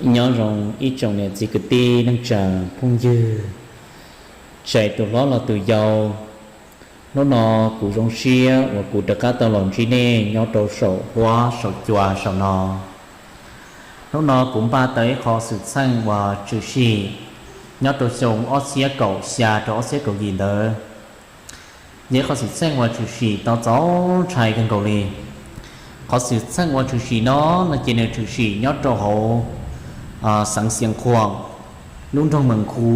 Nyob zoo ib tsoom niam txiv kwv tij neej tsa phooj ywg, txais tus hlob los tus yau. Hnub no kuv zoo siab uas kuv rov qab tau los ntsib nej nyob rau saum huab saum cua saum no. Hnub no kuv npaj tau ib qho xwm txheej uas tshwm sim nyob rau xyoo ob txhiab kaum xya rau ob txhiab kaum yim ntawd. Yog ib qho xwm txheej uas tshwm sim tau txaus ntshai kawg nkaus li. Qhov xwm txheej uas tshwm sim no, no ces nws tshwm sim nyob rau hauv xeev Xiav Khuam, lub nroog Mees Khu,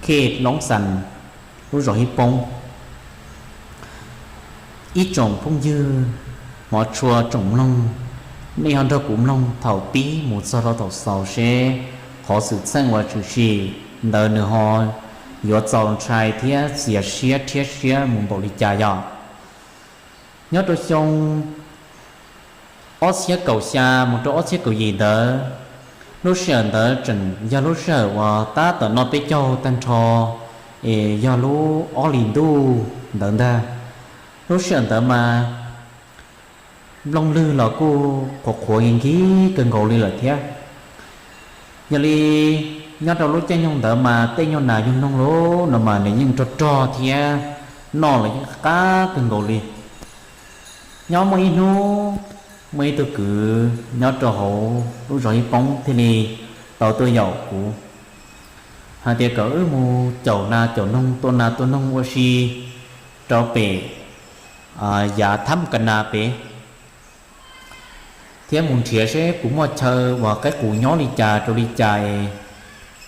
khej Loob Xas, lub zos Hib Poob. Ib tsoom phooj ywg, hmov tshua tsoom mloog, nej ho nrog kuv mloog thaum pib mus txog rau thaum xaus seb qhov xwm txheej uas tshwm sim ntawd nws ho yuav txaus ntshai thiab txias siab rhiab siab mus npaum li cas yog. Nyob rau xyoo ob txhiab kaum xya mus rau ob txhiab kaum yim ntawd, lub sij hawm ntawd tseem yog lub sij hawm uas tab tom noj peb caug tag nrho, es yog lub ob hlis ntuj ntawd ntag. Lub sij hawm ntawd mas nplooj lwg los kuj qhuav qhuav nkig kawg nkaus li lawm thiab. Yog li nyob rau lub caij nyoog ntawd mas tej nyuag nas nyuag noog los no mas nws yeej rog rog thiab noj los yeej qab kawg nkaus li. Nyob muaj ib hnub, muaj ib tug kwv nyob rau hauv lub zos Hib Poob thiaj li tau tuaj yaum kuv hais tias kom wb mus caum nas caum noog, tua nas tua noog ua si rau pem yav Thab Ka Nas pem, thiab mus nrhiav seb puas muaj chaw uas qaib qus nyob li cas rau li cas es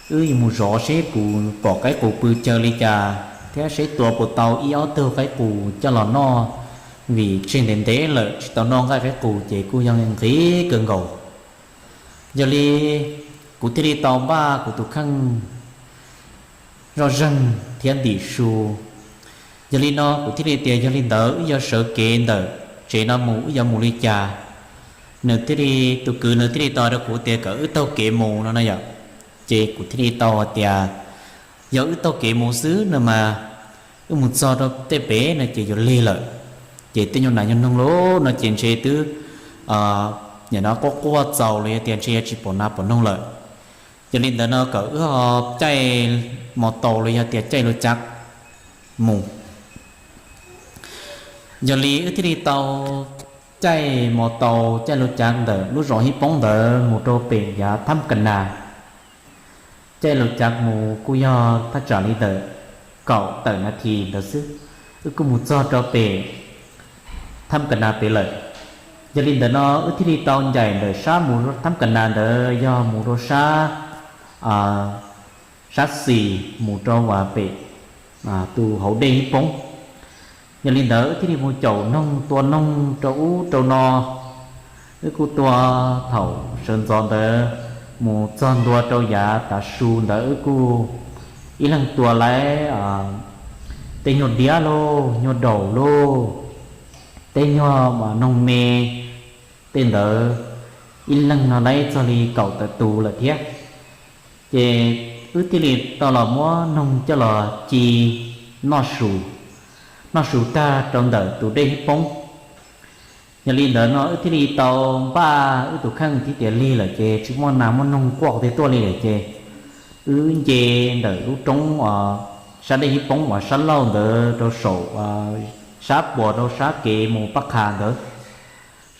wb yuav mus zov seb puas pom qaib qus pw chaw li cas thiab seb tua puas tau ib ob tug qaib qus coj los noj, vim tseg ntev ntev lawm tsis tau noj nqaij qaib qus ces kuj yog nqhis kawg nkaus. Yog li kuv thiaj li tau npaj kuv tus kheej zoj zeeg thiab ntim su. Yog li no kuv thiaj li tias yog li ntawd wb yuav sawv kev ntawm tsev no mus wb yuav mus li cas. Nws thiaj li, tus kwv nws thiaj li tau rau kuv tias kom wb taug kev mus no na yom. Ces kuv thiaj li tau hais tias yog wb taug kev mus xwb no mas wb mus txog rau tej pem no ces yuav lig lawm, ces tej nyuag nas nyuag noog lawm no ces ntshe twb nim no quaj quaj txaus los yog tias ntshe yuav tsis pom nas pom noog lawm. Yog li ntawd no kom wb ho caij mos taus los yog tias caij lub cav mus. Yog li wb thiaj li tau caij mos taus caij lub cav ntawm lub zos Hib Poob ntawd mus rau pem yav Thab Ka Nas. Caij lub cav mus kuj yog thaj tsam li ntawm kaum tawm nas this ntawd xwb, wb kuj mus txog rau pem Thab Ka Nas pem lawm. Yog li ntawd no wb thiaj li tau ncaim ntawm sab mus Thab Ka Nas ntawd yog mus rau sab, sab xis mus rau pem tus hauv dej Hib Poob. Yog li ntawd wb thiaj li mus caum noog tua noog rau ub rau no. Wb kuj tua thaum sawv ntxov ntawd mus txog ntua rau yav tav su ntawd wb kuj ib leeg tua lawm tej nyuag diab lauj, nyuag daum lauj, tej nyuag noog me, tej ntawd ib leeg no lawv txog li kaum tawm tus lawm thiab. Ces wb thiaj li tau los muab noog coj los ci noj su, noj su tag rau ntawm tus dej Hib Poob. Yog li ntawd no wb thiaj li tau npaj wb tus kheej thiab tias lig lawm ces tsis muaj nas muaj noog quaj qhov twg tuaj li lawm ces wb nce ntawm lub roob sab dej Hib Poob uas sab laug ntawd rau saum, sab puas rau sab kev mus Paj Qha ntawd,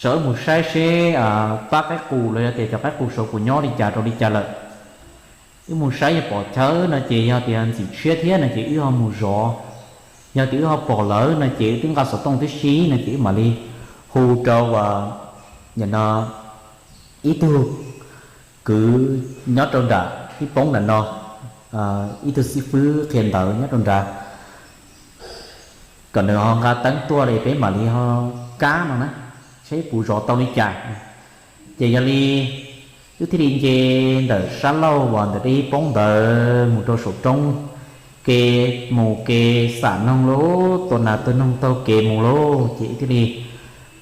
saum wb mus saib seb pab qaib qus los yog tias cov qaib qus saud puas nyob li cas rau li cas lawm. Wb mus saib yog pom chaw no ces yog tias ntxim tshiab thiab no ces wb ho mus zov. Yog tias wb ho pom lawm no ces wb twb nqa xov tooj twb si no ces wb mam li hu rau nim no ib tug kwv nyob rau nram Hib Poob nram no, ib tug xib fwb qhia ntawv nyob rau nrad, kom nws ho nqa teeb tuaj li peb mam li ho kab no na, seb puas zov tau li cas. Ces yog li wb thiaj li nce ntawm sab laug uas ntawm dej Hib Poob ntawd mus rau saum roob, kev mus kev xam noog lauj, tua nas tua noog taug kev mus lauj, ces wb thiaj li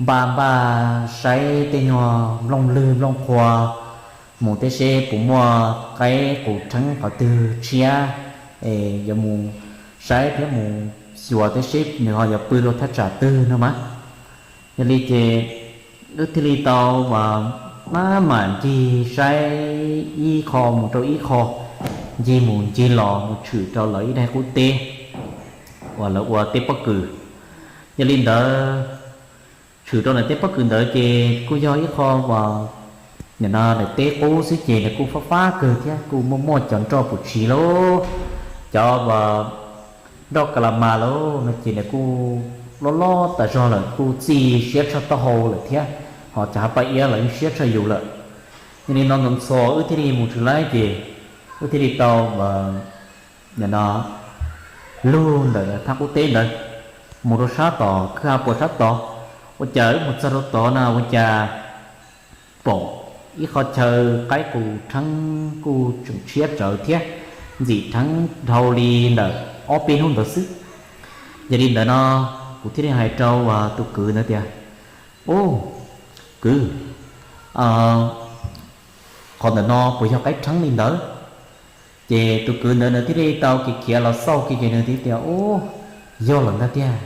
npaj npaj saib tej nyuag nplooj lwg nplooj qhua mus thiab seb puas muaj qaib qus rheeb qhov twg tshiab, es yuav mus saib thiab mus xyuas thiab seb nws ho yuav pw rau thaj tsam twg no mas. Yog li ces wb thiaj li tau uas Maj mam ncig saib ib qho mus rau ib qho, ncig mus ncig los mus tshwm rau lawv ib daim qub teb uas lawv ua teb pob kws. Yog li ntawd, tshwm rau ntawm teb pob kws ntawd ces kuj yog ib qho uas nim no daim teb qub xwb ces nws kuj fab fab kawg thiab kuj muaj muaj cov nroj puas tsis lauj, cov uas nroj ka la mas lauj no ces nws kuj loj loj tas zog lawm, kuj txij siab tshaj taub hau lawm thiab, ho cov hav paj iab los yeej siab tshaj yus lawm. Yog li no ntxhov ntxhov wb thiaj li mus tsis laib ces wb thiaj li tau nim no lug ntawm thaj qub teb ntawd mus rau sab tom kwj ha puas sab tod. Ua cas wb mus txog rau tod na ua cas pom ib qho chaw qaib qus rheeb kuj tseem tshiab tsawv thiab, ntxim rheeb dhau li ntawm ob peb hnub ntawd xwb. Yog li ntawd no kuv thiaj li hais rau tus kwv ntawd tias, Ub, kwv, qhov ntawm no puas yog qaib rheeb li ntawd? Ces tus kwv ntawd nws thiaj li tau khiav khiav los xauj kiag ces nws thiaj tias, Ub, yog lawm ntag tiag.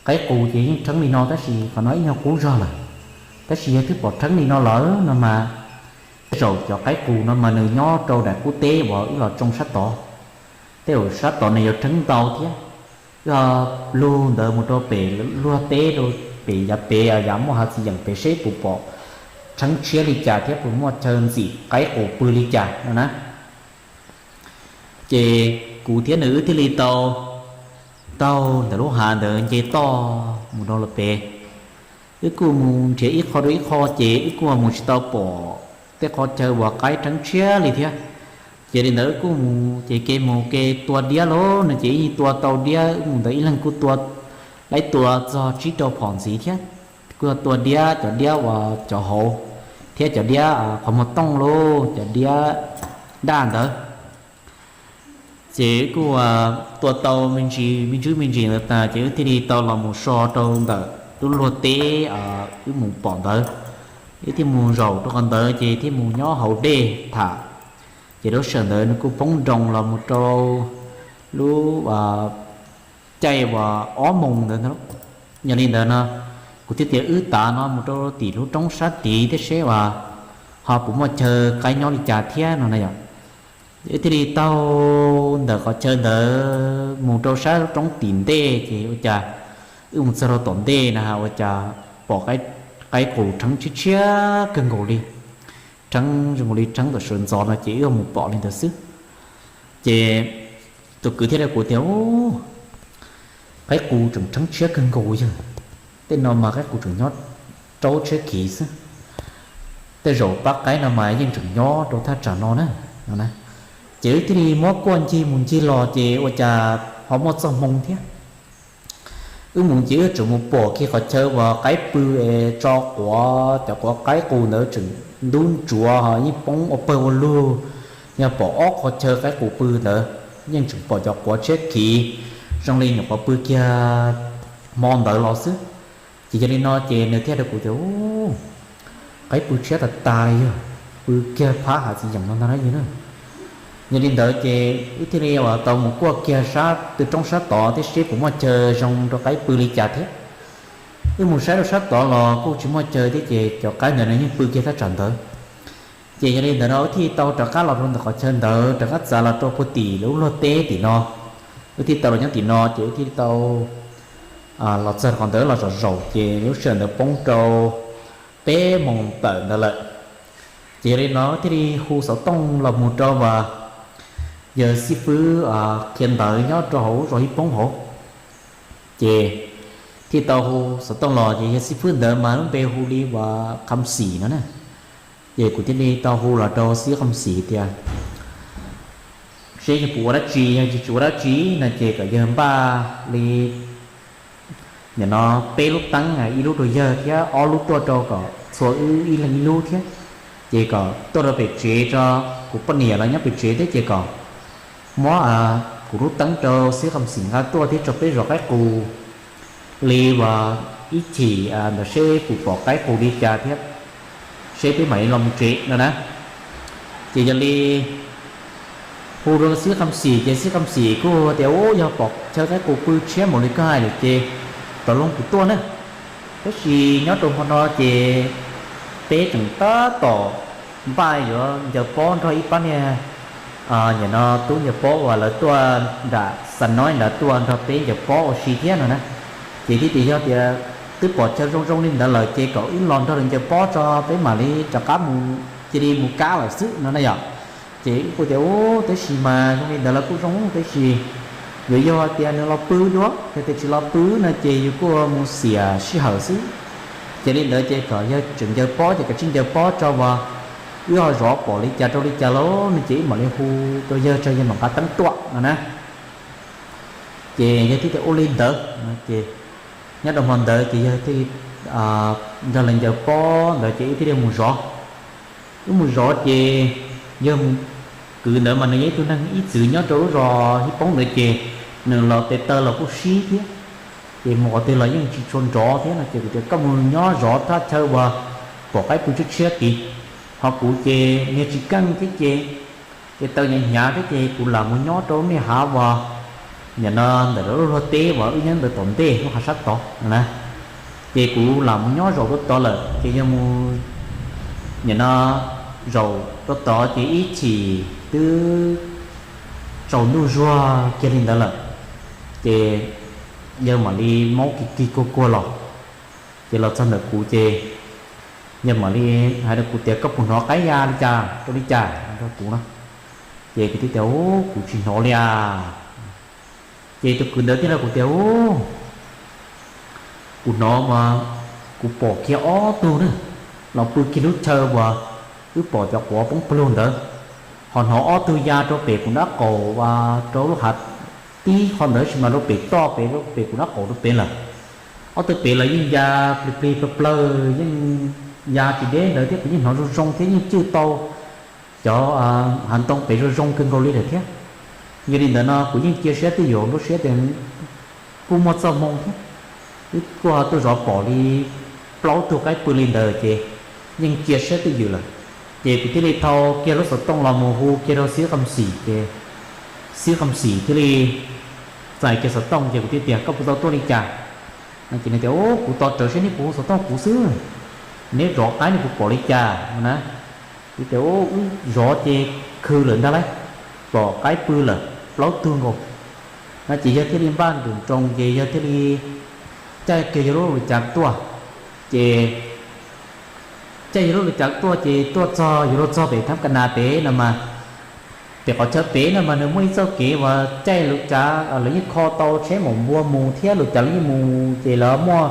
Qaib qus ces yeej rheeb li no tab sis qhov no ib nyuag qub zog lawm. Tab sis yog twb pom rheeb li no lawm no mas tej zaum cov qaib qus no mas nws nyob rau daim qub teb uas wb los tsoo sab tod. Tej zaum sab tod nws yuav rheeb ntau thiab. Wb lug ntawd mus rau pem luag teb rau pem yav pem yav muaj hav txiv yeem pem seb puas pom rheeb tshiab li cas thiab puas muaj chaw ntxim qaib qus pw li cas no na. Ces kuv thiab nws wb thiaj li tau taug ntawm lub hav ntawd nce toj mus rau lawm pem. Wb kuj mus nrhiav ib qho rau ib qho ces wb kuj mus tsis tau pom tej qhov chaw uas qaib rheeb tshiab li thiab. Ces li ntawd wb kuj mus ces kev mus kev tua diab lauj no ces ib tua tau diab, wb mus ntawd ib leeg kuj tua, laib tua txog tsib rau phom ntxiv thiab. Kuj yog tua diab, cov diab uas cov hauv thiab cov diab qhov muag tooj lauj, cov diab daj ntawd. Ces wb kuj tua tau me ntsis me ntsis me ntsis ntawd tas ces wb thiaj li tau los mus so rau ntawm lub luag teb wb mus pom ntawd. Wb thiaj mus zaum rau qhov ntawd ces thiaj mus nyob hauv dej tham. Ces lub sij hawm ntawd nws kuj poob nroo los mus rau lub caij uas ob moos ntawd ntag. Yog li ntawd no kuv thiaj tias wb tav no mus rau tim lub roob sab tid thiab seb uas ho puas muaj chaw qaib nyob li cas thiab no na yom. Wb thiaj li taug ntawm qhov chaw ntawd mus rau sab lub roob tim ntej ces ua cas wb mus txog rau tom ntej na ua cas pom qaib qus rheeb tshiab tshiab kawg nkaus li, rheeb zoo nkaus li rheeb tom sawv ntxov no ces wb mus pom li ntawd xwb. Ces tus kwv thiaj li kuv tias, Ub, qaib qus tseem rheeb tshiab kawg nkaus yog, tej no mas qaib qus tseem nyob raub tshiab khiv xwb. Tej zaum pab qaib no mas yeej tseem nyob rau thaj tsam no na, no na. Ces wb thiaj li muab kuaj ncig mus ncig los ces ua cas ho muaj txoj hmoo thiab. Wb mus ces wb tseem mus pom kiag qhov chaw uas qaib pw es tso quav, cov quav qaib qus ntawd tseem ntub ntsuav ho yeej poob ua pawg ua lug. Yog pom ob qhov chaw qaib qus pw ntawd, yeej tseem pom cov quav tshiab khiv zoo li nyuam qhuav pw kiag hmo ntawd los xwb. Ces yog li no ces nws thiaj rau kuv tias, Ub, qaib pw tshiab tas tas li yog, pw kiag phab hav txiv yeem no ntag na yog na. Yog li ntawd ces wb thiaj li uas tau mus kuaj kiag sab tw roob sab tod thiab seb puas muaj chaw zoo rau qaib pw li cas thiab. Wb mus saib rau sab tod los kuj tsis muaj chaw thiab ces cov qaib ntawd nws yeej pw kiag thaj tsam ntawd. Ces yog li ntawd no wb thiaj tau rov qab los rau ntawm qhov chaw ntawd rov qab txav los rau puag tim lub luag teb tim no. Wb thiaj tau los nyob tim no ces wb thiaj tau los txog qhov ntawd los zaum zaum ces lub sij hawm ntawd poob rau peb moos tawm ntawd lawm. Ces yog li no thiaj li hu xov tooj los mus rau uas yawg xib fwb qhia ntawv nyob rau hauv zos Hib Poob hauv. Ces thiaj tau hu xov tooj los ces yawg xib fwb ntawd mas lub npe hu li uas Qham Xim no na. Ces kuv thiaj li tau hu los rau xib Qham Xim tias seb yog puas ua dab tsi, yog tsis ua dab tsi no ces kom yawg npaj li nim no peb lub teeb, ib lub rau yawg thiab ob lub tuaj rau kom txhua wb ib leeg ib lub thiab. Ces kom tuaj rau pem tsev tso, kuv poj niam los nyob pem tsev thiab ces kom muab kuv lub teeb rau xib Qham Xim nqa tuaj thiab rau peb zov qaib qus li uas ib chim ntawd seb puas pom qaib qus li cas thiab seb peb mam li los mus tsev no na. Ces yog li hu rau xib Qham Xim ces xib Qham Xim kuj tias, Ub, yog pom chaw qaib qus pw tshiab npaum li koj hais lawm ces tau loo kuv tuaj na. Tab sis nyob rau hmo no ces Peb tseem tab tom npaj yuav ncaws pob nrog ib pab niag, nim no tub ncaws pob uas lawv tuaj nram Xa Noib ntawd tuaj nrog peb ncaws pob ua si thiab no na. Ces thiaj tias yog tias twb pom chaw zoo zoo li ntawd lawm ces kom wb los nrog lawv ncaws pob tso peb mam li rov qab mus, cia li mus kab lawm xwb no na yom. Ces wb kuj tias ub tab sis mas zoo li ntawd los kuj zoo tab sis yuav yog tias nws los pw dua, yog tias tsis los pw no ces yus kuj mus xiam sij hawm xwb. Ces li ntawd ces kom yog tseem ncaws pob ces kom tsij ncaws pob tso uas wb ho zov pom li cas rau li cas lauj no ces wb mam li hu rau yawg tso yawg mam nqa teeb tuaj no na. Ces yawg thiaj tias ua li ntawd no ces nyob rau hmo ntawd ces yawg thiaj nrog lawv ncaws pob ntawd ces wb thiaj li mus zov. Wb mus zov ces yawg mus, kwv ntawd mas nws yog ib tug neeg ib txwm nyob rau lub zos Hib Poob ntawd ces nws los tes taw los kuj sib thiab. Ces mus qhov twg los yeej tsis tshua nrov thiab no ces kuv tias koj mus nyob zov thaj chaw uas pom qaib pw tshiab tshiab tid, ho kuv ces niag tsis keej thiab ces tes taw hnyav hnyav thiab ces kuv lam mus nyob rau lub niag hav uas nim no ntawm lub luag teb uas wb nyob ntawd tom ntej lub hav sab tod no na. Ces kuv lam mus nyob zaum rau tod lawm ces yawg mus nim no zaum rau tod ces ib chim twb tsaus ntuj zuag kiag li ntawd lawm. Ces yawg mam li maub kig kig kuag kuag los. Ces los txog ntawm kuv ces yawg mam li hais rau kuv tias koj puas hnov qaib ya li cas rau li cas nrog kuv no. Ces kuv thiaj tias ub kuv tsis hnov li as. Ces tus kwv ntawd thiaj hais kuv tias ub, kuv hnov mas kuv pom kiag ob tug na los pw kiag lub chaw uas wb pom cov quav poob pawg lug ntawd, ho hnov ob tug ya rau pem kuv nraub qaum uas rau lub hav tib qho ntawd sis mas rau pem toj pem rau pem kuv nraub qaum rau pem lawm. Ob tug pem los yeej ya plig plig plawg plawg yeej ya tsis deb ntawd thiab kuv yeej hnov zoo zoo thiab yeej cwj tau cov hav ntoo pem zoo zoo kawg nkaus li lawm thiab. Yog li ntawd no kuv yeej cia siab twj ywm lub siab tias kuj muaj txoj hmoo thiab, wb kuj ho tuaj zov pom li plaub tug qaib pw li ntawd ces yeej cia siab twj ywm lawm. Ces kuv thiaj li thau kiag lub xov tooj los mus hu kiag rau Xib Qam Xim ces Xib Qam Xim thiaj li txais kiag xov tooj ces kuv thiaj tias koj puas tau tuaj li cas no ces nws tias ub kuv tos rawv siab neb puas hu xov tooj kuv xwb, neb zov qaib neb puas pom li cas no na. Kuv tias ub wb zov ces khw lawm ntag lauj, pom qaib pw lawm plaub tug nkaus no ces yawg thiaj li npaj nroos nroos ces yawg thiaj li caij kiag yawg lub lus cav tuaj. Ces caij yawg lub lus cav tuaj ces tuaj txog yuav luag txog pem Thab Ka Nas pem no mas, pem qhov chaw pem no mas nws muaj ib txoj kev uas caij lus cav lawv yeej kho tau tsheb maum npua mus thiab lus cav lawv yeej mus ces lawv muaj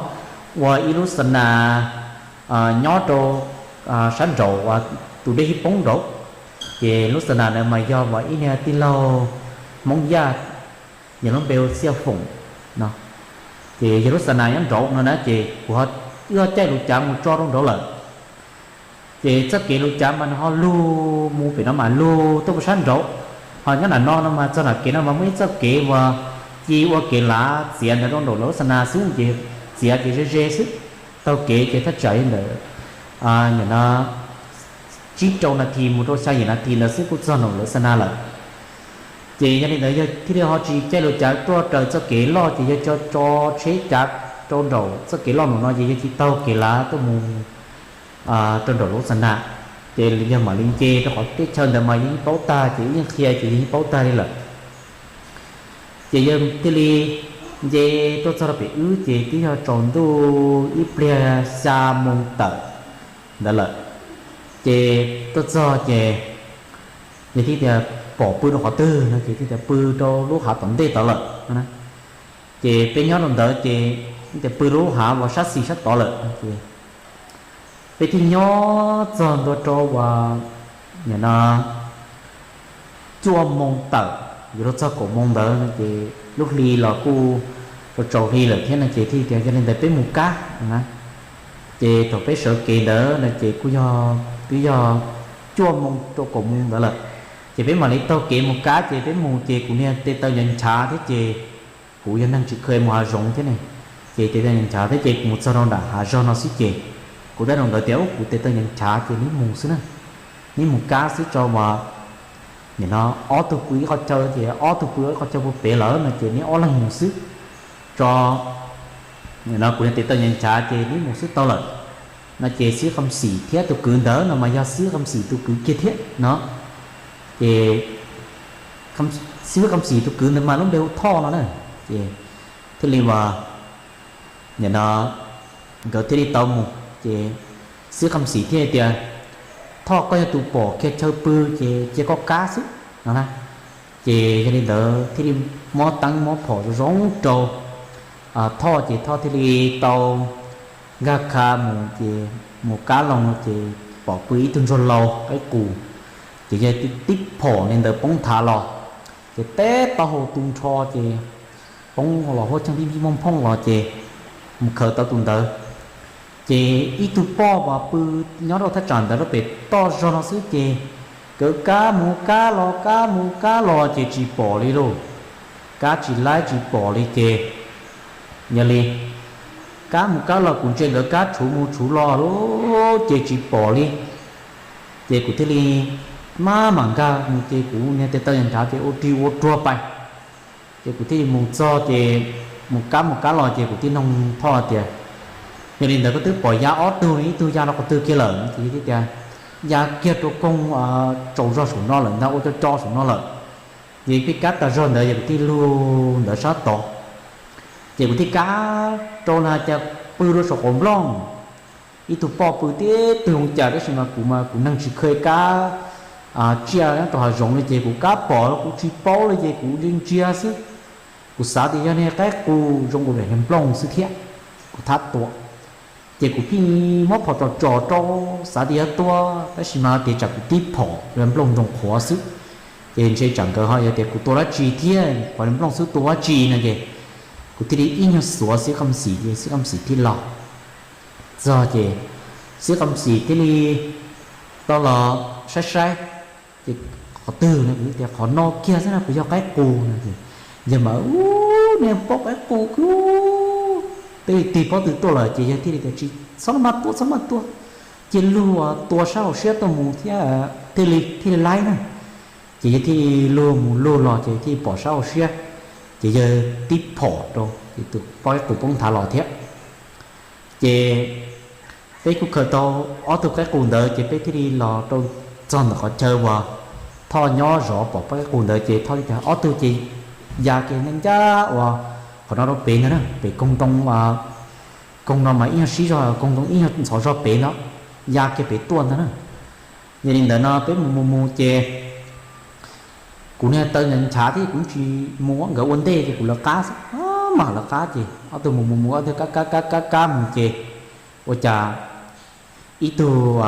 ua ib lub xa nas nyob rau sab nraum uas tus dej Hib Poob nraud. Ces lub xa nas ntawd mas yog uas ib niag tij laug Hmoob Yaj, nws lub npe hu Xiaj Foom no. Ces yog lub xa nas nyob nraud no na ces kuv ho, wb ho caij lus cav mus tso rau nraud lawm. Ces txoj kev lus cav mas nws ho lug mus pem no mas lug tuaj puag sab nraud, ho nyob nram no no mas txog nram kev no mas muaj ib txoj kev uas ci ua kev lav txiav ntawd rau nraum lawv lub xa nas xwb ces txiav ces ze ze xwb. Taug kev ces thaj tsam li ntawm nim no tsib rau nas this mus rau xya yim nas this ntawd xwb kuj txog nraum lawv xa nas lawm. Ces yog li ntawd yawg thiaj li ho tsis caij lus cav tuaj raws txoj kev loj ces yawg tso tso tsheb cav rau nraum txoj kev loj nraum no ces yawg cia li taug kev lav tuaj mus rau nraum lub xa nas. Ces yawg mam li nce rau qhov teb chaws ntawd mas yawg yeej paub tag ces wb yeej qhia ces yawg yeej paub tag li lawm. Ces yawg thiaj li nce tuaj txog rau pem wb ces twb yog tsaus ntuj ib pliag xya moo tawm ntawd lawm. Ces tuaj txog ces yawg thiaj tias pom pw rau qhov twg no ces thiaj tias pw rau lub hav tom ntej tod lawm. Ces peb nyob rau ntawd ces tias pw lub hav uas sab xis sab tod lawm. Peb thiaj nyob txog ntua rau uas nim no cuaj moo tawm, yuav luag txog kaum moo ntawd no ces lub hli los kuj tsaus tsaus hli lawm thiab no ces thiaj tias yog li ntawd peb mus kab na. Ces thaum peb sawv kev ntawd no ces kuj yog twb yog cuaj moo rau kaum moo ntawd lawm. Ces peb mam li taug kev mus kab ces peb mus ces kuv niag tes taw nchav nchav thiab ces kuv yog neeg tsis kheev mus hav zoov thiab ne, ces tes taw nchav nchav thiab ces kuv mus txog rau nram hav zog no xwb ces kuv tab rau nkawd tias ub kuv tes taw nchav nchav ces neb mus xwb na, neb mus kab xwb tso mas nim no ob tug pw ib qhov chaw ces ob tug pw ib qhov chaw puag pem lawm no ces neb ob leeg mus xwb tso, nim no kuv niag tes taw nchav nchav ces neb mus xwb tau lawm. No ces Xib Qam Xim thiab tus kwv ntawd no mas yog Xib Qam Xim tus kwv kiag thiab no. Ces Xib Qam Xim tus kwv ntawd mas lub npe hu Thoj no na. Ces thiaj li uas nim no nkawd thiaj li tau mus ces Xib Qam Xim thiaj tias, Thoj, koj yog tus pom kiag chaw pw ces cia koj kab xwb no na. Ces yog li ntawd thiaj li muab teeb muab phom zoo zoo rau Thoj ces Thoj thiaj li tau nkag kha mus ces mus kab loo ces pom pw ib tug ntsuag laus qaib qus, ces yog tib phom li ntawd poob nthav los, ces teb taub hau tu nrho ces poob los huab cag pib pib phooj phooj los ces mus khaws tau tus ntawd. Ces ib tug poj uas pw nyob rau thaj tsam ntawd rau pem toj zog no xwb ces nkawd kab mus kab los kab mus kab los ces tsis pom li lauj. Kab tsis laib tsis pom li ces yog li kab mus kab los kuv ntsia nkawd kab tshuv mus tshuv los lauj ces tsis pom li. Ces kuv thiaj li maj mam nkag mus ces kuv niag tes taw nrhav ces ua rig ua ruag pais. Ces kuv thiaj li mus txog ces mus kab mus kab los ces kuv thiaj noog Thoj tias, Yog li ntawd koj twb pom ya ob tug, ib tug ya rau qhov twg kiag lawm? Ces thiaj tias, Ya kiag rau koog tsaus zog saum no lawm ntag, ua co co saum no lawm. Ces peb kab tas zog ntawd ces kuv thiaj lug ntawd sab tod. Ces kuv thiaj kab rau na cas pw rau saum qhov nplooj. Ib tug poj pw tib tug zoo cas tab sis mas kuv mas kuv neeg tsis kheev kab tsiaj nyob rau hav zoov li ces kuv kab pom los kuv tsis paub li ces kuv ntsia ntsia xwb. Kuv xav tias yog niag qaib qus zoo ua niag nplooj xwb thiab, kuv thab tua. Ces kuv pheej muab phom tsom tsom rau xav tias yog tua, tab sis mas tias tsam kuv tib phom nplooj nroo qhuav xwb. Ces ntshe tsam nkawd ho yog tias kuv tua dab tsi thiab, qhov nplooj xwb tua dab tsi no ces kuv thiaj li ib nyuag xuav Xib Qam Xim ces Xib Qam Xim thiaj los txog ces Xib Qam Xim thiaj li tau los saib saib. Ces qhov twg no kuv tias qhov no kiag xwb no puas yog qaib qus no ces yog mas, Ub, nej paub qaib qus kub, peb tig pob tw tuaj lawm. Ces yawg thiaj li tias, Tsis, txhob maj tua, txhob maj tua, cia luag tua sab hauv siab tuaj mus thiab thiaj li, thiaj li laib na. Ces yawg thiaj li luag mus luag los ces thiaj li pom sab hauv siab, ces yawg tib phom rau ces tus poj qaib qus poob nthav los thiab. Ces peb kuj khaws tau ob tug qaib qus ntawd ces peb thiaj li los rau txog ntawm qhov chaw uas Thoj nyob zov pom poj qaib qus ntawd ces Thoj tias, Ob tug ces ya kiag ncaj ncaj uas qhov no rau pem ntag na, pem koog ntoo, koog no mas ib nyuag sib zog, koog ntoo ib nyuag ntxhov zog pem no, ya kiag pem tuaj ntag na. Yog li ntawd no peb mus mus mus ces kuv niag taw nchav thiab kuv tsis mus, nkawd ua ntej ces kuv lawv qab xwb, mam lawv qab ces ob tug mus mus mus ob tug kab kab kab kab mus ces ua cas ib tug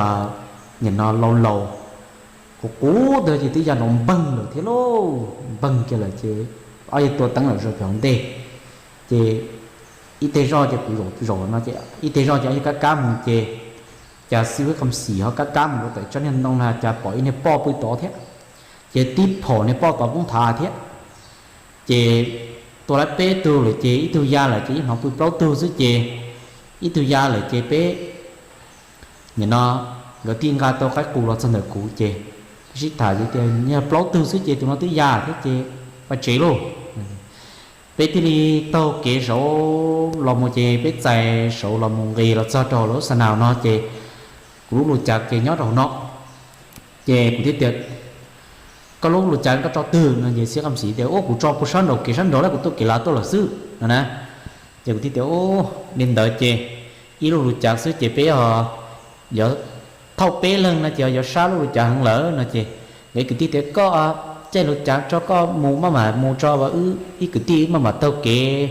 nim no laus laus qus qus ntawd ces twb ya nrov npeeg lawm thiab lauj, npeeg kiag lawm ces ob yawg tua teeb lawm zaum pem hauv ntej. Ces ib teg zoj ces kuv zaum no ces ib teg zoj ces ob yawg kab kab mus ces cas Xib Qam Xim ho kab kab mus rau tom tsob niag ntoo na cas pom ib niag poj pw tod thiab, ces tib phom niag poj tod poob nthav thiab. Ces tua lawv peb tug lawm ces ib tug ya lawm ces ib hnov pw plaub tug xwb ces ib tug ya lawm ces peb nim no nkawd thiaj nqa tau qaib qus los txog ntawm kuv ces sib tham tias, Yog plaub tug xwb ces tus no twb ya thiab ces vaj tsev lauj. Peb thiaj li taug kev saud los mus ces peb txais saud los mus nqis los txog rau lub xa naus no ces kuv lub lus cav ces nyob rau hauv no. Ces kuv thiaj tias, Koj lub lus cav koj tso twg no? Ces Xib Qam Xim tias, Ub, kuv tso puag sab nraum kev sab nraud lawm, kuv tuaj kev lav tuaj lawm xwb no na. Ces kuv thiaj tias, Ub, li ntawd ces ib lub lus cav xwb ces peb ho yuav thauj peb leeg no ces yuav sab lub lus cav heev lawm no ces nkawd kwv tij tias, Koj caij lus cav tso koj mus maj mam mus tso, wb ib kwv tij wb maj mam taug kev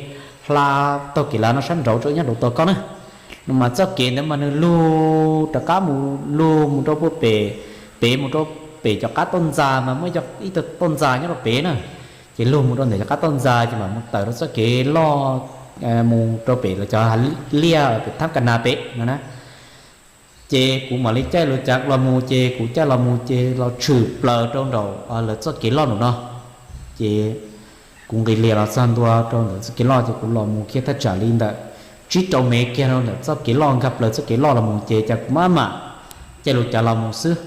hla, taug kev lav no sab nraud tso, wb nyob nraud tos koj na. No mas txoj kev ntawd mas nws lug rov qab mus lug mus rau puag pem, pem mus rau pem cov qab toj ntxas mas muaj ib co, ib tug toj ntxas nyob rau pem na. Ces lug mus rau ntawm cov qab toj ntxas ces mam mus tawm rau txoj kev loj mus rau pem los cov liaj pem thab ka nas pem no na. Ces kuv mam li caij lus cav los mus ces kuv caij los mus ces los tshwm plaws rau nraum lawv txoj kev loj nraum no. Ces kuv nqis lias los txog ntua rau ntawm txoj kev loj ces kuv los mus kiag thaj tsam li ntawm tsib rau mev kiag rau ntawm txoj kev loj, nkag plaws txoj kev loj los mus ces cas kuv maj mam caij lus cav los mus xwb.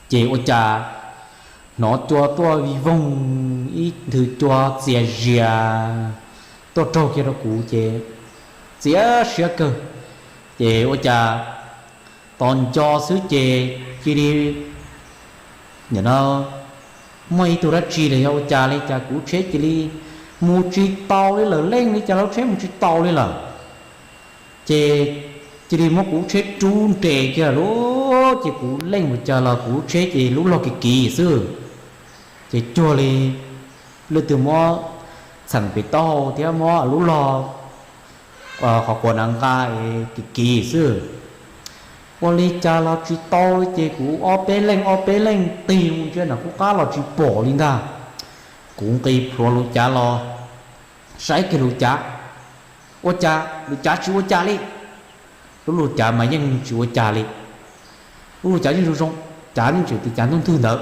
Ces ua cas hnov cua tuaj vij voog, ib nthwv cua txias zias tuaj raug kiag rau kuv ces txias siab kawg. Ces ua cas tos nco xwb ces cia li, nim no muaj ib tug dab tsi los yog ua cas li cas kuv tsheb cia li mus tsis tau li lawm, leej li cas los tsheb mus tsis tau li lawm. Ces cia li muab kuv tsheb rub nres kiag lawm ces kuv leej ua cas los kuv tsheb ces lub log kiv kiv xwb. Ces cuag li leej twg muab txheem pem taub hau thiab muab lub log qhov quas nqa nqa es kiv kiv xwb. Ua li cas los tsis tau li ces kuv ob peb leej ob peb leej tig mus ntsia nram qub qab los tsis pom li ntag. Kuv nqis plhuav lub cav los saib kiag lub cav, ua cas lub cav tsis ua cas li. Lub lub cav mas yeej tsis ua cas li. Lub lub cav yeej zoo zoo, cav yeej tseem tias cav ntuj ntwg ntawd.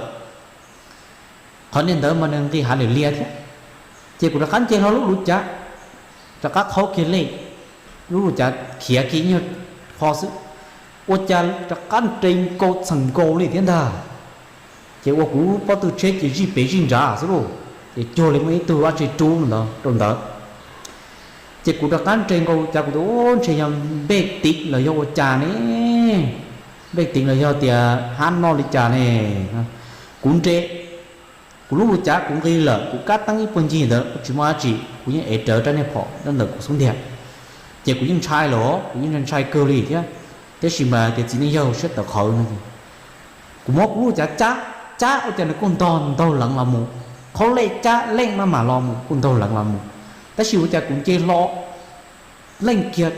Qhov niag ntawd mas nws nqis hav liam lias thiab. Ces kuv rov qab nce hlo lub lub cav, rov qab qhaub kiag lej, lub lub cav khiav kiag ib nyuag qho xwb, ua cas rov qab nres nkaus txheem nkaus li thiab ntag. Ces ua kuv pob tw tsheb ces zij pem zij nrad xwb lauj. Ces cuag li muaj ib tug dab tsi rub ntawd rau ntawd. Ces kuv rov qab nres nkaus cav, kuv tias ntshe yog npej tiv los yog ua cas ne, npej tiv los yog tias hab noj li cas ne. Kuv nres, kuv lub lub cav kuv nqis lawm, kuv kab teeb ib puag ncig ntawd tsis muaj dab tsi, kuv yeej ev rawv rab niag phom rau ntawm kuv xub ntiag. Ces kuv yeej ntshai lawm, kuv yeej ntshai kawg li thiab. Tab sis mas tias txiv neej yawg siab tawv qhawv no, kuv muab kuv lub cav cab, cab ua cas nws kuj ntog ntaug leev los mus, qhaub lej cab leej maj mam los mus kuj ntaug leev los mus. Tab sis ua cas kuv nce hlo leej kiag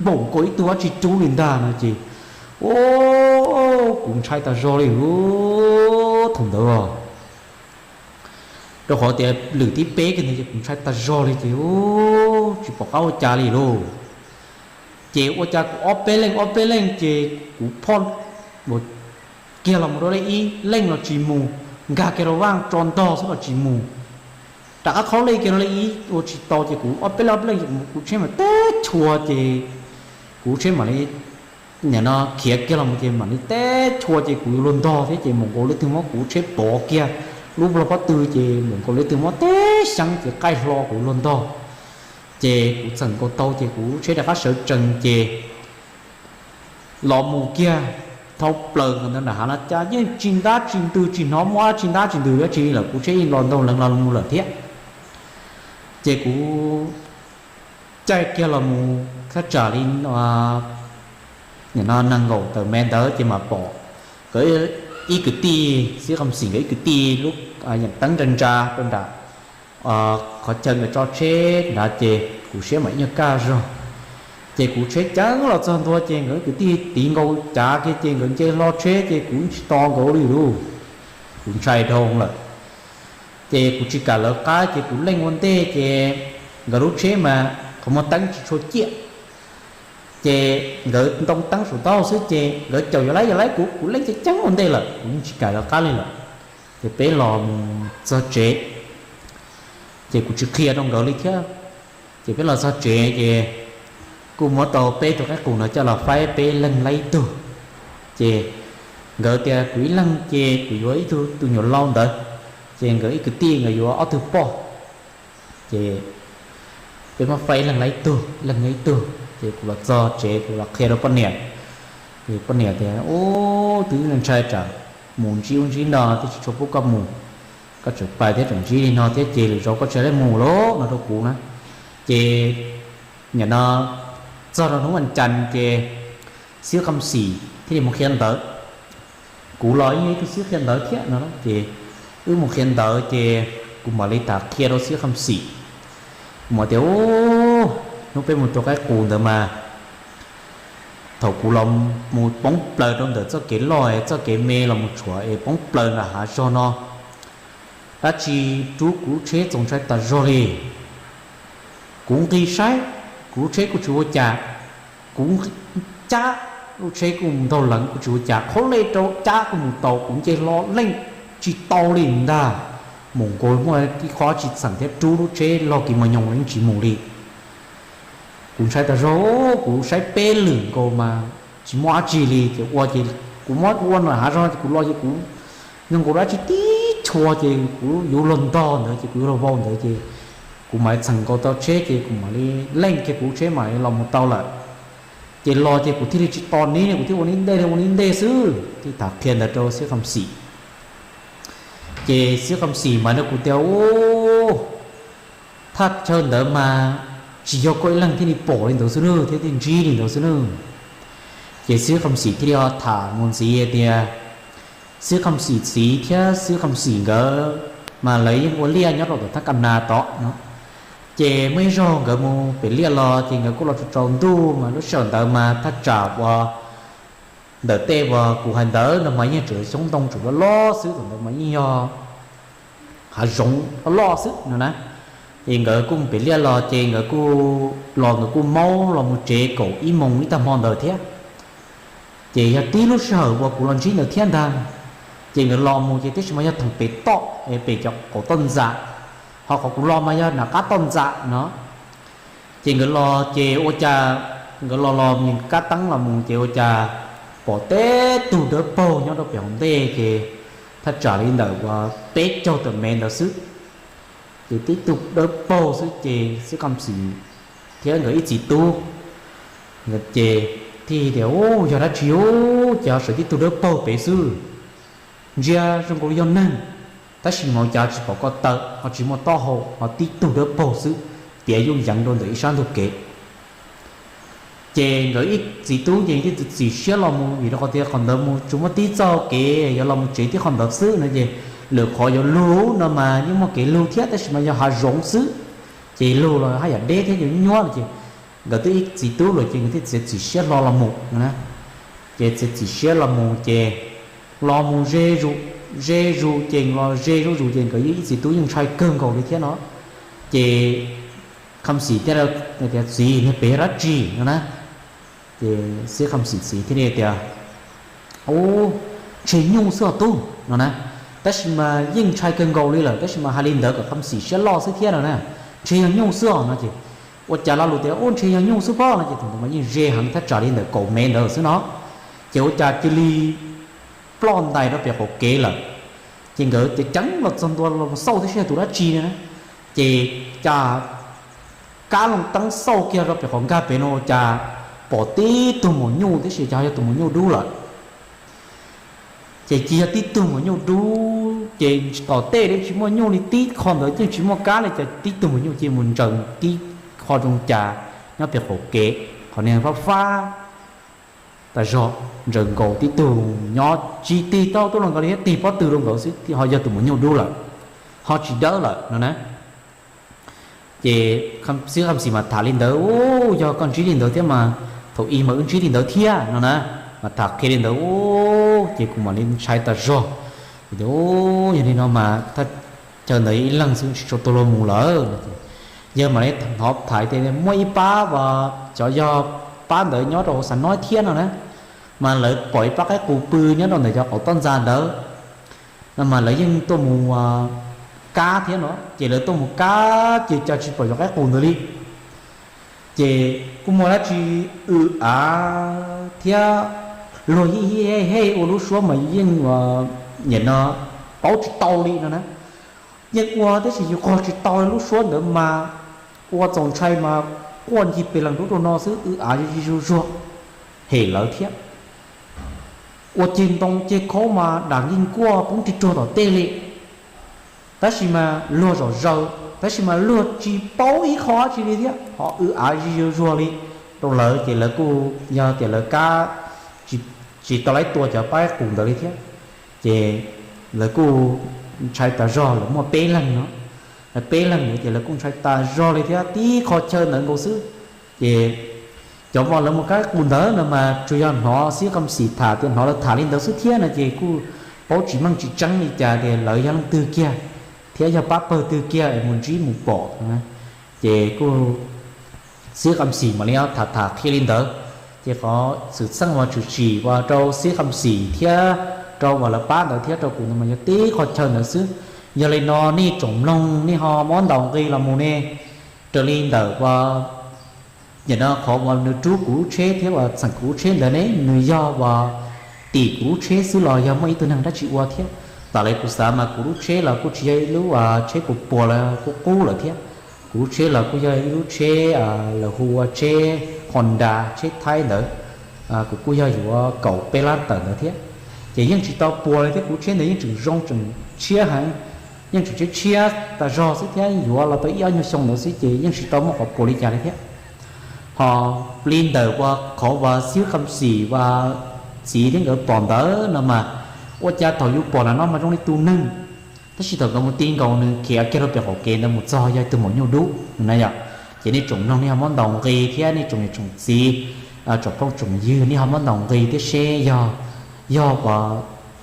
npaum nkaus ib tug dab tsi rub li ntag no ces, o, kuv ntshai tas zog li thaum ntawd os. Rau qhov tias lwm tib peb kiag ntawd ces kuv ntshai tas zog li ces tsis pom qab ua cas li lauj. Ces ua cas kuv ob peb leej ob peb leej ces kuv phoj kiag los mus rau lej ib leej los tsis mus, nkag kiag rau vaj tso ntog xwb los tsis mus, rov qab qhaub lej kiag rau lej ib ua tsis tau ces kuv ob peb leej ob peb leej kuv tsheb mam teb chua ces kuv tsheb mam li, nim no khiav kiag los mus ces mam li teb chua ces kuv yuav luag ntog thiab ces mus nkaus leej twg muab kuv tsheb pov kiag, lub log pob tw ces mus nkaus leej twg muab teb xyeeb ces qaij hlo kuv yuav luag ntog. Ces kuv txheem nkaus tau ces kuv tsheb rov qab sawv tsees ces los mus kiag dhau plaws ntawd nram hav no cas yeej tsis ntab tsis ntws tsis hnov muaj dab tsi ntab tsis ntws dab tsi lawm, kuv tsheb yeej los ntaug leev los mus lawm thiab. Ces kuv caij kiag los mus thaj tsam li nim no nees nkaum tawm mev ntawd ces mam pom nkawd ib kwv tij, Xib Qam Xim nkawd ib kwv tij lub yeem teeb ntsa ntsa rau nram qhov chaw nkawd tso tsheb nrad ces kuv siab mam ib nyuag kaj zog. Ces kuv tsheb ceev los txog ntua ces nkawd ib kwv tij tiv nkaus cav kiag ces nkawd nce hlo tsheb ces kuv tsis tos nkawd li lauj. Kuv ntshai dhau lawm. Ces kuv tsis kam lawv qab ces kuv leej ua ntej ces nkawd lub tsheb mas qhov muag teeb tsis tshua ciaj. Ces nkawd ntoo teeb saum taub hau xwb ces nkawd caum yuav laib yuav laib kuv, kuv leej ceev ceev ua ntej lawm, kuv yeej tsis kam lawv qab li lawm. Ces peb los mus txog tsev, ces kuv tsis qhia rau nkawd li thiab. Ces peb los txog tsev ces kuj muab tau peb tug qaib qus no coj los faib peb leeg laib tug. Ces nkawd tias kuv ib leeg ces kuv yuav ib tug tus nyuam lau ntawd, ces nkawd ib kwv tij nkawd yuav ob tug poj. Ces peb muab faib ib leeg laib tug, ib leeg laib tug. Ces kuv los txog tsev kuv los qhia rau poj niam. Ces poj niam tias, Ub, twb ntshai tsam mus ntsib ub ntsib no twb tsis tshua pub koj mus, koj tseem pais thiab tseem ntsib li no thiab ces lwm zaus koj tsis txhob mus lawm no rau kuv na. Ces nim no txog rau hnub vas cas ces Xib Qam Xim thiaj li mus qhia ntawv. Kuv los yeej yog ib tug xib qhia ntawv thiab no ces wb mus qhia ntawv ces kuv mam li tham qhia rau Xib Qam Xim. Kuv mam tias, Ub, hnub peb mus tua qaib qus ntawd mas thaum kuv los mus poob plaws rau ntawm txoj kev loj es txoj kev me los mus tshuam es poob plaws nram hav zog no, dab tsi rub kuv lub tsheb txaus ntshai tas zog li. Kuv nqis saib, kuv lub tsheb kuj tsis ua cas, kuv cab lub tsheb kuj mus ntaug leev kuj tsis ua cas, qhaub lej rau cab kuj mus tau, kuv nce hlo leej tsis tau li ntag. Mus nkaus muaj ib qho tsis txheem thiab rub lub tsheb log kiv mos nyoos yeej tsis mus li. Kuv ntshai tas zog, kuv saib peb lwm nkaus mas tsis muaj dab tsi li ces ua ces kuv muab ua nram hav zog ces kuv los ces kuv nyob nkaus dab tsi tib tshua ces kuv yuav luag ntog ntawd ces kuv yuav luag vau ntawd ces kuv mam li txheem nkaus tau tsheb ces kuv mam li leej kiag kuv lub tsheb mam li los mus tau lawm. Ces los ces kuv thiaj li tsis tos neb, kuv thiaj ua neb ntej li ua neb ntej xwb, thiaj tham qhia ntawd rau Xib Qam Xim. Ces Xib Qam Xim mas nrog kuv tias, u, thaj chaw ntawd mas tsis yog koj ib leeg thiaj li pom li ntawd xwb nawb, thiab thiaj ntsib li ntawd xwb nawb. Ces Xib Qam Xim thiaj li ho tham mus ntxiv tias, Xib Qam Xim txiv thiab Xib Qam Xim nkawd mas lawv yeej ua liaj nyob rau tom thab Kam Nas tod no. Ces muaj ib zaug nkawd mus pem liaj los ces nkawd kuj los tsaus ntuj mas lub sij hawm ntawd mas thaj tsam uas ntawm tej uas kuv hais ntawd no mas yeej tseem xyoob ntoo tseem loj loj xwb, thaum ntawd mas yeej yog hav zoov loj loj xwb no na. Ces nkawd kuj mus pem liaj los ces nkawd kuj los, nkawd kuj maub los mus tsev kaum ib moos ib tag hmo ntawd thiab. Ces yog tib lub sij hawm uas kuv los ntsib ntawd thiab ntag. Ces nkawd los mus ces tab sis mas yog thaum pem toj, pem cov qaum toj ntxas, ho qhov kuv los mas yog nram qab toj ntxas no. Ces nkawd los ces ua cas nkawd los los mus kab teeb los mus ces ua cas pom tib tug dawb paug nyob rau pem hauv ntej ces thaj tsam li ntawm uas peb caug tawm mev ntawd xwb. Ces tib tug dawb paug xwb ces Xib Qam Xim thiab nkawd ib txiv tub ces thiaj tias, u, yog dab tsi u, ces ho sawv tib tug dawb paug pem xwb. Ntsia zoo nkaus li yog neeg, tab sis mas ua cas tsis pom ko taw, ho tsis muaj taub hau, ho tib tug dawb paug xwb, tiav yuj yeev rau ntawm ib sab ntug kev. Ces nkawd ib txiv tub ces thiaj txiav txim siab los mus, vim rau qhov tias qhov ntawd mus tsuas muaj tib txoj kev yuav los mus tsev tib qho ntawd xwb no ces lwm qhov yuav lug no mas yeej muaj kev lug thiab tab sis mas yog hav zoov xwb, ces lug los haj yam deb thiab yuav nyuab no ces nkawd twb ib txiv tub lawm ces nkawd thiaj txiav txim siab hlo los mus no na. Ces txiav txim siab los mus ces los mus ze zus, ze zus ces los ze zuj zus ces nkawd ib txiv tub yeej ntshai kawg nkaus li thiab no. Ces Qam Xim thiaj tias, txiv, niag pem yog dab tsi no na? Ces Xib Qam Xim txiv thiaj li tias, u, ntshe nyuj xwb os tub no na. Tab sis mas yeej ntshai kawg nkaus li lawm tab sis mas hais li ntawd kom Qam Xim siab loj xwb thiab no na. Ntshe yog nyuj xwb os no ces ua cas lo lus tias, u, ntshe yog nyuj xwb pob no ces thaum ntawd mas yeej ze heev thaj tsam li ntawm kaum mev ntawd xwb no. Ces ua cas cia li ploj ntais rau pem qaum kev lawm. Ces nkawd ceev ceev los txog ntua los xauj tib si yog tus dab tsi no na. Ces cas kab loo teeb xauj kiag rau pem qhov nkag pem no cas pom tib tug maum nyuj tib si, cas yog tus maum nyuj dub lawm. Ces cia yog tib tug maum nyuj dub ces tom tej li tsis muaj nyuj li, tib qho ntawd yeej tsis muaj kab li, cas tib tug maum nyuj cia mus ntsaws tib qho zoo cas nyob pem qaum kev, qhov niag fab fab tas zog, ntsaws nkaus tib tug nyob tsis tig tau tuaj los nkaus li thiab, tig pob tw rau nkaus xwb ho yog tus maum nyuj dub lawm, ho tsis dawb lawm no na. Ces Xib Qam Xim mas tham li ntawd, u, yog koj ntsib li ntawd thiab mas thaum ub mas wb ntsib li ntawd thiab no na. Mas tham qhia li ntawd, u, ces kuv mam li ntshai tas zog. Ces tias, u, yog li no mas thaj chaw ntawd ib leeg xwb tsis tshua tuag luag mus lawm no ces yawg mam li hnov tham tias muaj ib pab uas cov yog pab ntawd nyob rau hauv Xam Noib thiab no na, mas lawv pom ib pab qaib qus pw nyob rau ntawm cov qaum toj ntxas ntawd no mas lawv yeej tuaj mus kab thiab no, ces lawv tuaj mus kab ces cas tsis pom cov qaib qus ntawd li. Ces kuj muaj dab tsi w av thiab luag hij hij hej hej ua lub suab mas yeej nim no paub tsis tau li no na. Yeej ua tab sis yus qog tsis tau lub suab ntawd mas ua txaus ntshai mas quaj ncig pes lees rub rau no xwb, w av zuj zuag hem lawv thiab. Ua ceg ntoo ceg khaub mas dam nkeeg kuaj poob rig ruag tom tej li. Tab sis mas luag zom zaws tab sis mas luag tsis paub ib qho dab tsi li thiab, ho w av zuj zuag li rau lawv ces lawv kuj yog tias lawv kab tsis tau laib tua cov qaib qus ntawd li thiab. Ces lawv kuj ntshai tas zog, lawv muaj peb leeg no, lawv peb leeg ntawd ces lawv kuj ntshai tas zog li thiab, tib qho chaw ntawd nkaus xwb. Ces cov uas lawv mus kab qus ntawd no mas tsuas yog hnov Xib Qam Xim tham tias hnov lawv tham li ntawd xwb thiab no ces kuj paub tsis meej tsis tseeb li cas tias lawv yog leej twg kiag thiab yog pab pawg twg kiag es mus ntsib mus pom. Ces kuj Xib Qam Xim mam li tham tham qhia li ntawd, ces qhov xwm txheej uas tshwm sim uas rau Xib Qam Xim thiab rau uas lawv pab ntawd thiab rau kuv ntawd mas yog tib qho chaw ntawd xwb. Yog li no nej tsoom mloog nej ho muab ntaus nqi los mus ne, raws li ntawm uas nim no qhov uas nws rub kuv lub tsheb thiab uas txheem kuv lub tsheb ntawd ne, nws yog uas tim kuv lub tsheb xwb los yog muaj ib tug neeg dab tsi ua thiab? Tam li kuv xav mas kuv lub tsheb los kuj tsis yog ib lub tsheb puas puas los qub qub lawm thiab. Kuv lub tsheb los kuj yog ib lub tsheb lawv hu ua tsheb Honda tsheb Thaib ntawd, kuv kuj yog yuav kaum peb lab tawm ntawd thiab. Ces yeej tsis tau puas li thiab, kuv tsheb ntawd yeej tseem zoo tseem tshiab heev, yeej tseem tshiab tshiab tas zog xwb thiab, yuav los tau ib ob nyuag xyoo ntawd xwb ces yeej tsis tau muaj qhov puas li cas li thiab. Ho li ntawm uas qhov uas xib hwb Qham Xim uas txiv thiab nkawd pom ntawd no mas, ua cas thaum yus pom lam no mas zoo li tus neeg, tab sis thaum nkawd mus ti nkaus nws khiav kiag rau pem qaum kev ntawd mus txog yog tus maum nyuj dub no na yom. Ces nej tsoom mloog nej ho muab ntaus nqi thiab nej tsoom niam tsoom txiv, tsoom phooj tsoom ywg nej ho muab ntaus nqi thiab seb yog, yog uas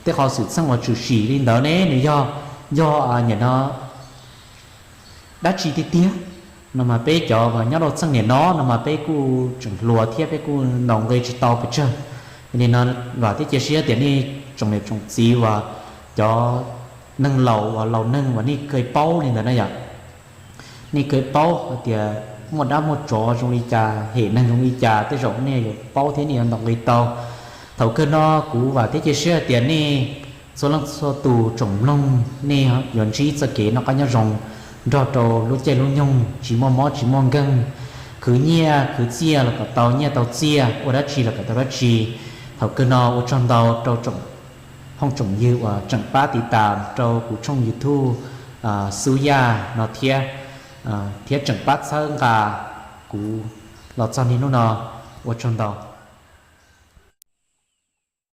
tej qhov xwm txheej uas tshwm sim li ntawd ne nws yog, yog nim no dab tsi tiag tiag no mas peb cov uas nyob rau txheej niam no no mas peb kuj tseem hluas thiab peb kuj ntaus nqi tsis tau pes tsawg. Yog li no vam thiab cia siab tias nej tsoom niam tsoom txiv uas cov neeg laus uas laus neeg uas nej kheev paub li ntawd na yom, nej kheev paub hais tias muaj dab muaj tsov zoo li cas, hem neeg zoo li cas, tej zaum nej yuav paub thiab nej yuav ntaus nqi tau. Thaum kawg no kuv vam thiab cia siab hais tias nej txhua leej txhua tus tsoom mloog nej yuav ntsib txoj kev noj qab nyob zoo nrog rau lub caij lub nyoog tsis muaj mob tsis muaj nkeeg, khwv nyiaj khwv txiaj los kom tau nyiaj tau txiaj, ua dab tsi los kom tau dab tsi. Thaum kawg no ua tsaug ntau rau tsoom phooj tsoom ywg uas tseem pab tiv tas rau kuv tshooj YouTube Xub Yaj no thiab, thiab tseem pab txhawb nqa kuv los txog niaj hnub no. Ua tsaug ntau.